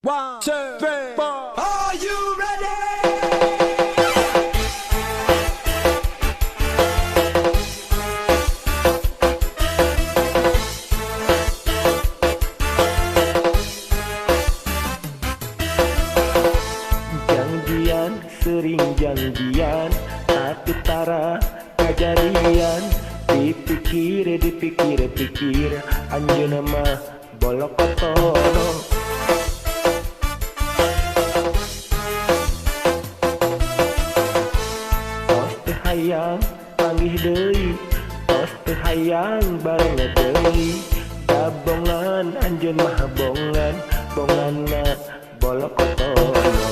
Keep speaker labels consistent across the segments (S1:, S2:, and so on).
S1: 1, 2, 3, 4. Are you ready?
S2: Janjian, sering janjian, tapi tara kajadian. Dipikir, dipikir, pikir, anjeunna mah bolokotono. Tos teu hayang panggih deui, tos teu hayang bareng deui. Dabongan anjeun mah bongan, bonganna bolokotono.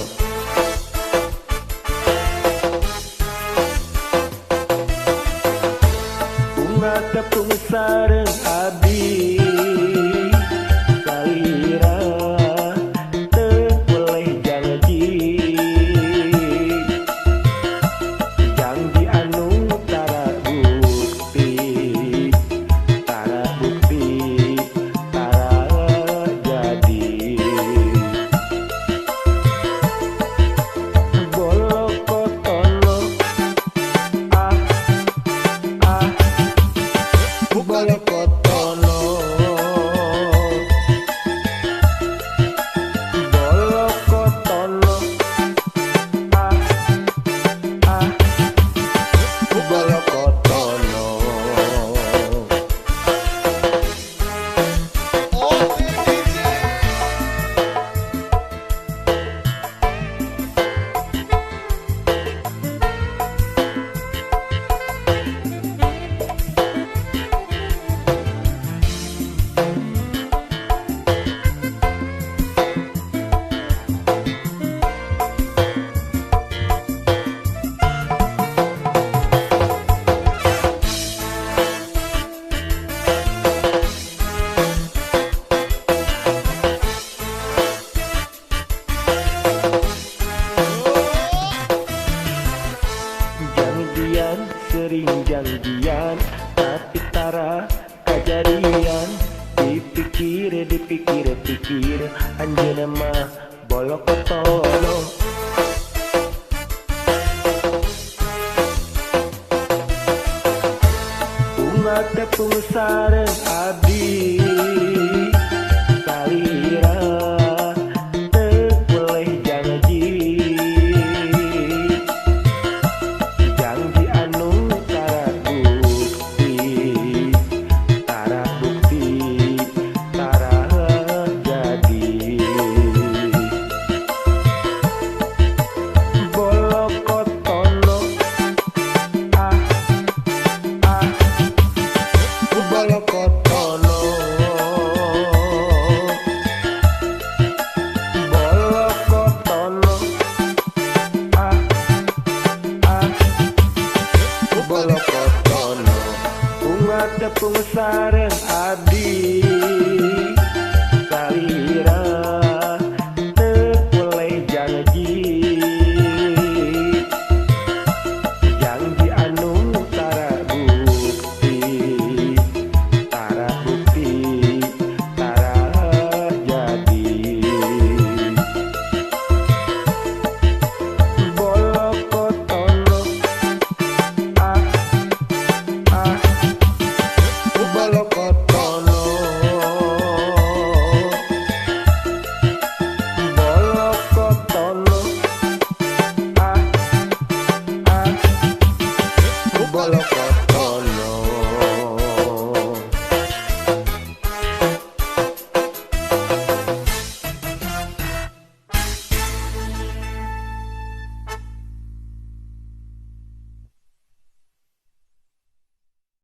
S2: Bunga tepung sareng abdi salira teu boleh janji, janji anu tara bukti, tara bukti, tara jadi. Bolokotono, ah ah, bolokotono, bolokotono, ah ah, bolokotono. Janjian, sering janjian, tapi tara kajadian. Dipikir, dipikir, pikir, anjeunna mah bolokotono. Bunga tepung sareng abdi.